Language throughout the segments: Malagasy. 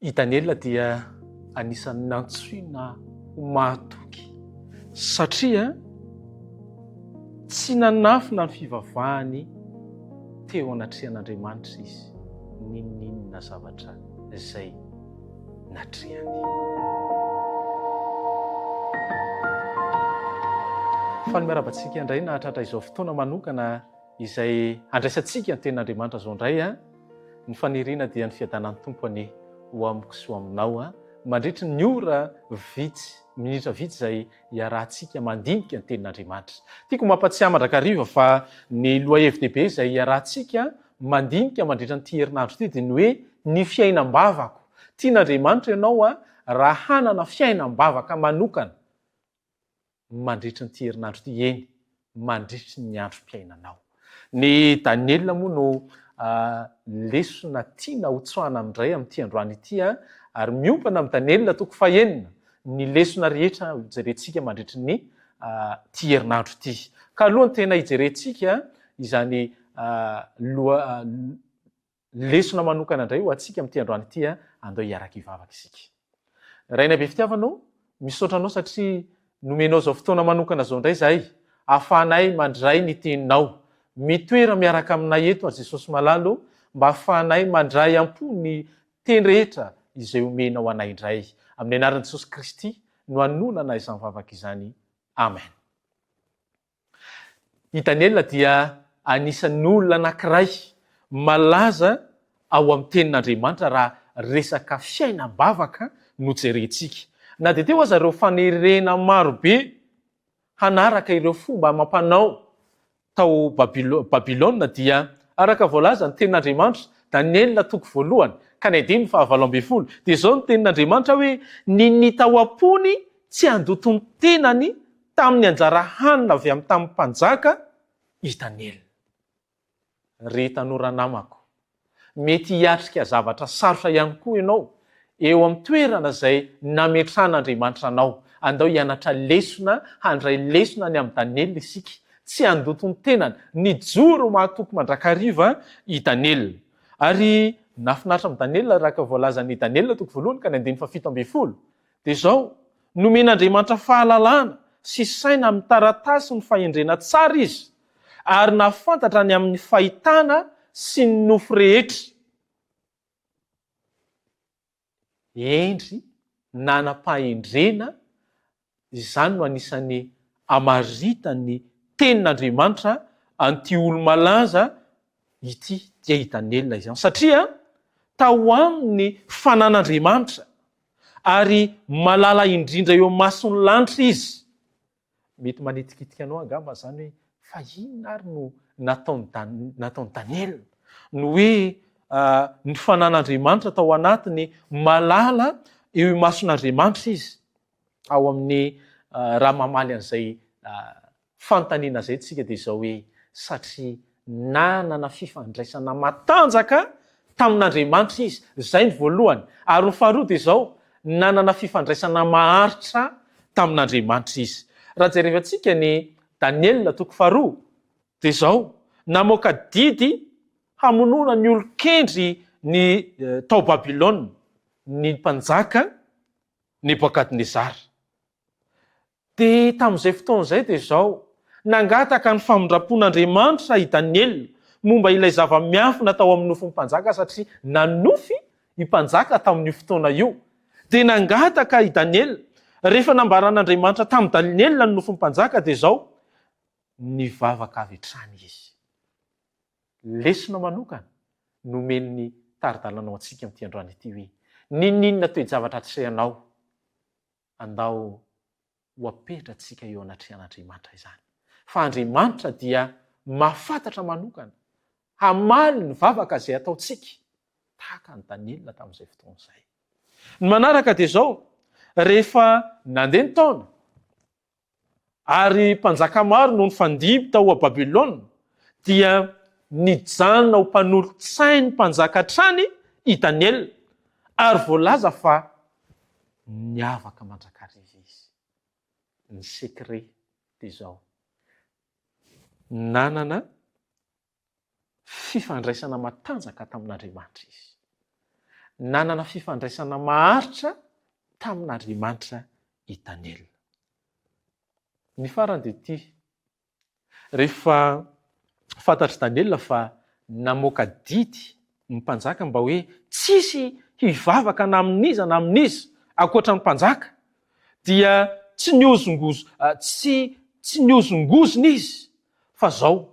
I Daniela dia anisan'ny nantsoina ho mahatoky satria tsy nanafina ny fivavahany teo anatrehan'Andriamanitra izy, n'inon'inona zavatra izay natrehany. Faly miarahaba antsika indray nahatratra izao fotoana manokana izay handraisantsika ny tenin'Andriamanitra izao indray. Ny faniriana dia ny fiadanan'ny Tompo anie ho amiko sy ho aminao mandritry ny ora vitsy, minitra vitsy izay iarahantsika mandinika ny tenin'Andriamanitra. Tiako mampatsiahy mandrakariva fa ny lohahevi-dehibe izay iarahantsika mandinika mandritra an'ity herinandro ity dia ny hoe ny fiainam-bavako. Tian'Andriamanitra ianao raha hanana fiainam-bavaka manokana. mandritry ity herinandro ity, eny, mandritry ny androm-piainanao. Ny Daniela moa no lesona tiana hotsoahana indray amin'ity androany ity, ary miompana amin'i Daniela toko fahenina ny lesona rehetra hojerentsika mandritry ny ity herinandro ity. Ka alohan'ny tena hijerentsika izany loha Lesona manokana indray ho antsika amin'ity androany ity, andao hiaraka hivavaka isika. Rainay be fitiavana ô, misaotra Anao satria nomenao izao fotoana manokana izao indray izahay, ahafahanay mandray ny Teninao. Mitoera miaraka aminay eto Jesosy malala ô, mba ahafahanay mandray am-po ny Teny rehetra izay omenao anay indray. Amin'ny anaran'i Jesosy Kristy no anonana izany vavaka izany. Amen. I Daniela dia anisan'ny olona anankiray malaza ao amin'ny Tenin'Andriamanitra raha resaka fiainam-bavaka no jerentsika. Na dia teo aza ireo fanerena maro be hanaraka ireo fomba amam-panao tao Babylona dia araka voalaza ny Tenin'Andriamanitra, Daniela toko voalohany ka ny andininy fahavalo ambin'ny folo, dia izao ny Tenin'Andriamanitra hoe, Ny nita ao am-pony tsy handoto ny tenany Tamin'ny anjara hanina avy amin'ny tamin'ny mpanjaka i Daniela. Ry tanora namako, mety hiatrika zavatra sarotra ihany koa ianao eo amin'ny toerana izay nametrahan'Andriamanitra anao. Andao hianatra lesona, handray lesona ny amin'i Daniela isika. Tsy handoto ny tenany. Nijoro mahatoky mandrakariva i Daniela. Ary nahafinaritra amin'i Daniela araka voalazan'i Daniela toko voalohany ka ny andininy fahafito ambin'ny folo. Dia izao, nomen'Andriamanitra fahalalana sy saina amin'ny taratasy ny fahendrena tsara izy, ary nahafantatra ny amin'ny fahitana sy ny nofy rehetra. Hendry nanam-pahendrena, izany no anisan'ny amaritan'ny Tenin'Andriamanitra an'ity olo-malaza ity, dia i Daniela izany, satria tao aminy ny fanan'Andriamanitra. Ary malala indrindra eo imason'ny lanitra izy. Mety manitikitika anao angamba izany hoe, fa inona ary no nataon'i Dan, nataon'i Daniela? Ny hoe ny fanan'Andriamanitra tao anatiny, malala eo imason'Andriamanitra izy. Ao amin'ny raha mamaly an'izay Fanontaniana izay tsika dia izao hoe, satria nanana fifandraisana matanjaka tamin'Andriamanitra izy, izay ny voalohany, ary ny faharoa dia izao, nanana fifandraisana maharitra tamin'Andriamanitra izy. Raha jerevantsika ny Daniela toko faharoa dia izao, namoaka didy hamonoana ny olon-kendry ny tao Babylona ny mpanjaka Nebokadnezara. Dia tamin'izay fotoana izay dia izao, nangataka ny famindram-pon'Andriamanitra i Daniela momba ilay zava-miafina tao amin'ny nofin'ny mpanjaka satria nanofy i mpanjaka tamin'io fotoana io. Dia nangataka i Daniela. Rehefa nambaran'Andriamanitra tamin'i Daniela ny nofin'ny mpanjaka dia izao, nivavaka avy hatrany izy. Lesona manokana nomen'ny tari-dalana ho antsika amin'ity androany ity hoe, n'inon'inona toe-javatra atrehanao, Andao ho apetratsika eo anatrehan'Andriamanitra izany. Fa Andriamanitra dia mahafantatra manokana hamaly ny vavaka izay ataontsika, tahaka an'i Daniela tamin'izay fotoana izay. Ny manaraka dia izao, rehefa nandeha ny taona, Ary mpanjaka maro no nifandimby tao Babylona, dia nijanona ho mpanolotsain'ny mpanjaka hatrany i Daniela, ary voalaza fa niavaka mandrakariva izy. Ny secret dia izao, nanana fifandraisana matanjaka tamin'Andriamanitra izy. Nanana fifandraisana maharitra tamin'Andriamanitra i Daniela. Ny farany dia ity, Rehefa fantatr'i Daniela fa namoaka didy ny mpanjaka mba hoe tsisy hivavaka na amin'iza na amin'iza ankoatra ny mpanjaka, dia tsy nihozongozo tsy tsy nihozongozona izy fa zao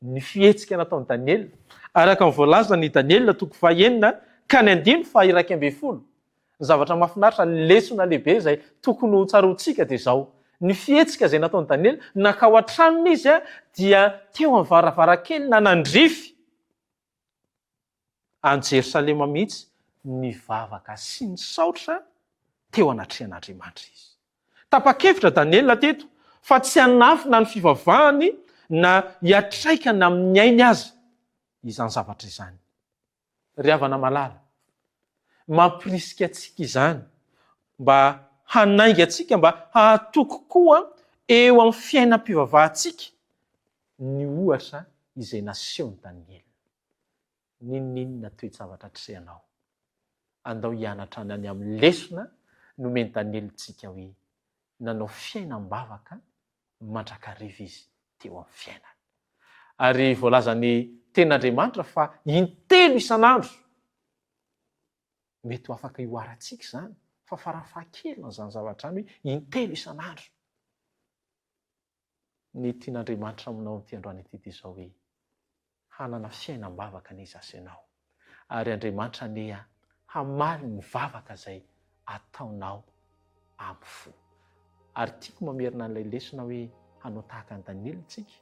ny fihetsika nataon'i Daniela, araka ny voalazan'i Daniela toko fahenina ka ny andininy faha-11. Ny zavatra mahafinaritra, lesona lehibe izay tokony ho tsaroantsika dia izao, ny fihetsika izay nataon'i Daniela, nankao an-tranony izy dia teo amin'ny varavarankely nanandrify an'i Jerosalema mihitsy nivavaka sy nisaotra teo anatrehan'Andriamanitra izy. Tapa-kevitra Daniela teto fa tsy hanafina ny fivavahany na hiatraikany amin'ny ainy aza izany zavatra izany. Ry havana malala, mampirisika antsika izany mba hanainga antsika mba hahatoky koa eo amin'ny fiainam-pivavahantsika ny ohatra izay nasehon'i Daniela. N'inon'inona toe-javatra atrehanao, andao hianatra any amin'ny lesona nomen'i Daniela antsika hoe nanao fiainam-bavaka mandrakariva izy teo amin'ny fiainany. Ary voalazan'ny Tenin'Andriamanitra fa intelo isan'andro, mety ho afaka ihoarantsika izany, fa farafahakeliny izany zavatra izany hoe intelo isan'andro. Ny tian'Andriamanitra aminao amin'ity androany ity dia izao hoe, hanana fiainam-bavaka anie izaho sy ianao, ary Andriamanitra anie hamaly ny vavaka izay ataonao amin'ny fo. Ary tiako mamerina an'ilay lesona hoe hanao tahaka an'i Daniela isika,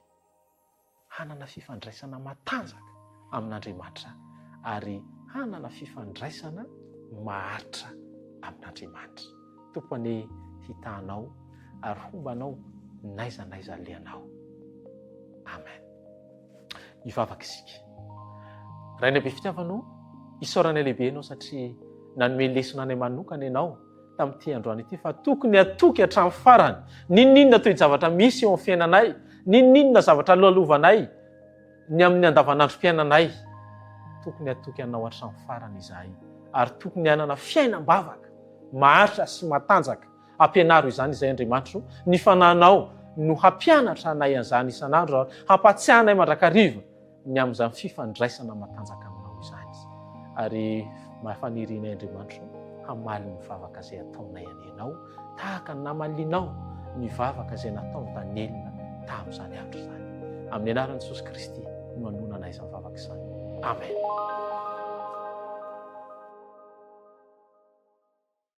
hanana fifandraisana matanjaka amin'Andriamanitra ary hanana fifandraisana maharitra amin'Andriamanitra. Tompo anie hitaha anao ary homba anao n'aiza n'aiza alehanao. Amen. Hivavaka isika. Rainay be fitiavana o, isaoranay lehibe Ianao satria nanome lesona anay manokana Ianao tamin'ity androany ity fa tokony hatoky hatramin'ny farany. N'inon'inona toe-javatra misy eo amin'ny fiainanay, n'inon'inona zavatra lalovanay ny amin'ny andavanandrom-piainanay, tokony hatoky Anao hatramin'ny farany izahay ary tokony hanana fiainam-bavaka maharitra sy matanjaka. Ampianaro izany izay Andriamanitro, ny Fanahinao no hampianatra anay an'izany isan'andro ary hampatsiahy anay mandrakariva ny amin'izany fifandraisana matanjaka aminao izany. Ary mahafanirianay Andriamanitro hamaly ny vavaka izay ataonay anie Ianao, tahaka ny namalianao ny vavaka izay nataon'i Daniela tamin'izany andro izany. Amin'ny anaran'i Jesosy Kristy no anonanay izany vavaka izany. Amen.